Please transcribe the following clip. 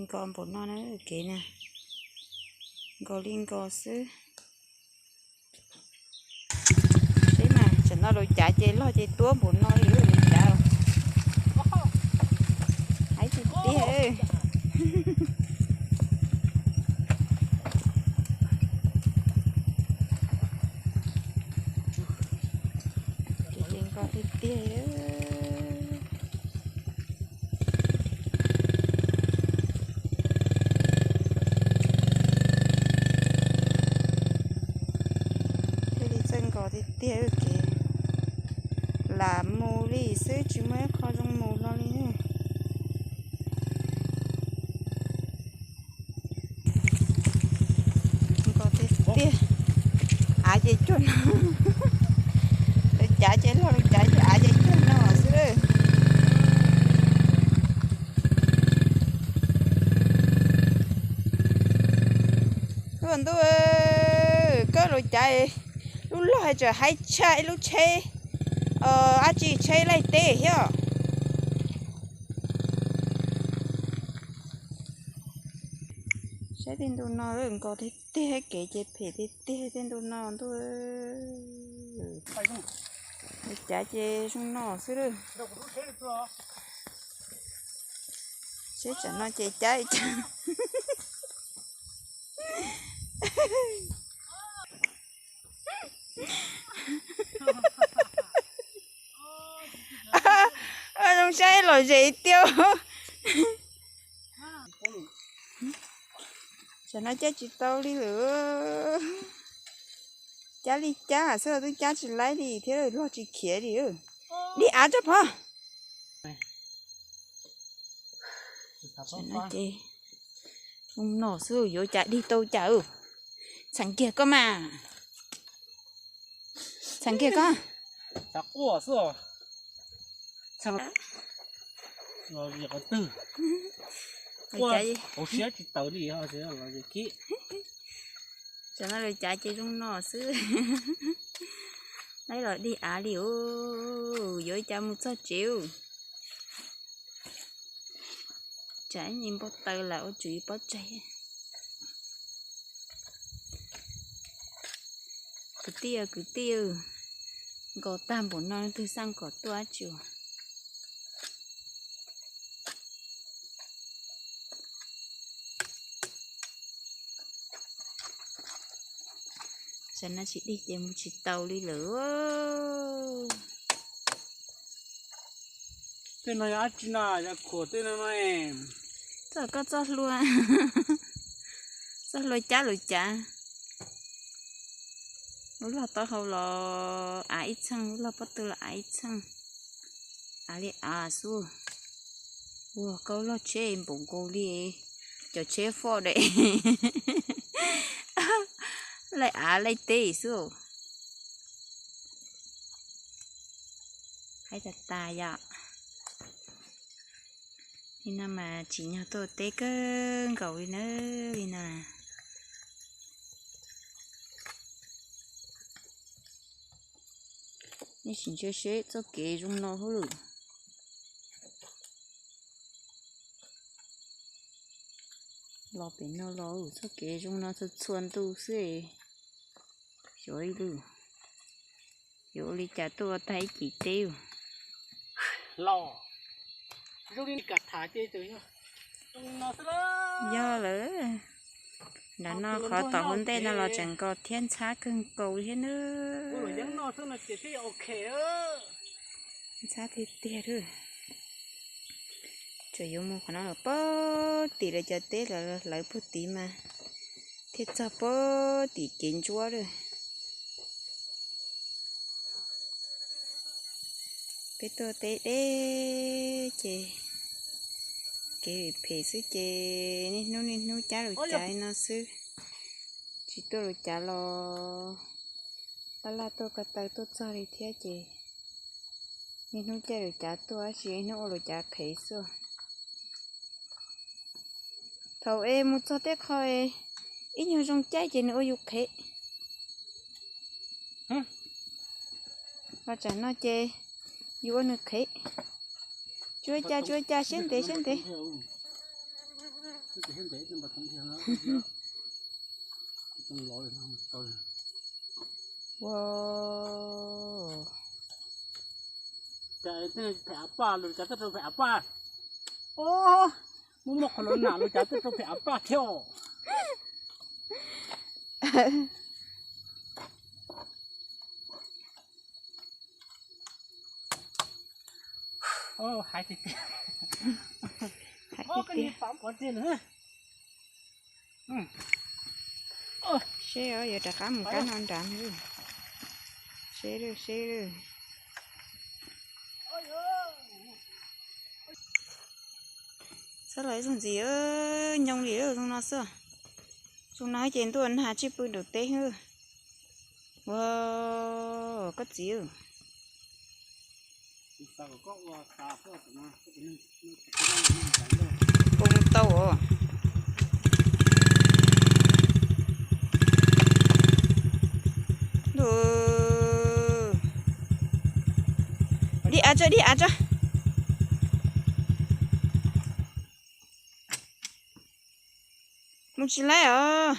Nkos npaum no na kev na, nkos li nkos xwb. Seb mas tsam no lus cav ces loj ces tuab npaum no li lus cav. Haib tiag tiag. Ces nkos tiag tiag. Thiaj li txawj nkos tiag tiag kev. Lam mus li xwb tsis muaj ib qho zoo mus hlo li. Nkos tiag tiag. Av ces cuag no, lawv cav ces loj, lawv cav ces av ces cuag no xwb. Ua ntuj, koj lawv cav lub log hais tsam haib tshaj ib lub tsheb, ab tsi tsheb laij teb thiab. Saib tej ntu no nkos tiag tiag, kev ces phem tiag tiag tej ntu no ntuj. Cav ces zoo no xwb lawm. Seb tsam no ces cav li cas. Zoo saib los zem tiag. Tsam no caij tsis tau li lawm. Cab li cab xwb twb cab tsis laib li thiab, log tsis khiav li. Dig av rau pov. Zoo no xwb yuav cas dig tau cas. Txheem kiag koj mas. Txheem kiag koj. Tsam no lawv cav ces zoo no xwb. Laib los dig av li os, yuav cas mus txog tsev. Tsam ib nyuag npau taws lawm ua tsum yuav pov tseg. Kwv tij, kwv tij, nkaus tag npaum no leej twg xaj kom tuaj dab tsi os? Tam no tsis dig ces mus tsis tau li lawm. Tej no yog dab tsi no, yog khuam tej no no. Txoj koj txoj hlua, txoj hlua cab lawv cav. Lub log taub hau los av ib txheej, lub log pob tw los av ib txheej. Av li av xwb. Ua koj log tsheb npaum nkaus li cov tsheb foj dam. Laij av laij teb xwb. Haib tas tas yom. Li no mas tsim nyog tuaj teb kawg nkaus li na, li no. Nej sim ntsia seb txoj kev zoo no hauj lwm. Los pem no los txoj kev zoo no txhua txhua ntu xwb. Xyov ib lub, yuav ua li cas tuaj ua tag ib cim teb. Los zoo li ka tham ces yog lawm. Nram no qhov tom hauv ntej no los tseem nkaus thiab ntxhab kawg nkaus thiab nawb. Ntxhab tiag tiag lawm. Tseem yuav mus qhov no los puag tim lawv cov teb los hlawv puag tid mas thiaj txog puag tim kev ntsuab lawm. Peb tuaj teb deb ces kev phem xwb ces niaj hnub niaj hnub cab lus cav li no xwb. Tsis tuaj lus cav los laj laj tuaj ko taw tuaj txog li thiab ces niaj hnub caij lus cav tuaj tab sis niaj hnub ua lus cav qhev xwb. Thaum es mus txog tej qho es ib nyuag zoo caij ces nws ua yus qhev. Los tsam no ces yus ua nws qhev. Tsuab cas tsuab cas siab ntev siab ntev. Wow. Phem av paj los cas tuaj rau phem av paj. Muaj muaj qhov los nam los cas tuaj rau phem av paj thiab os. Hais tiag tiag. Hais tiag tiag. Seb yuav rov qab mus kab no nrad. Seb lawm, seb lawm. Txhob los ib zaug ntxiv, nyooj li zoo no xwb. Zoo no ces ntuj nag tsij pw nraum teb xwb. Ua, koj txiv, poob tau os. Ntuj, dim av tso, dim av tso. Mus tsis laib os.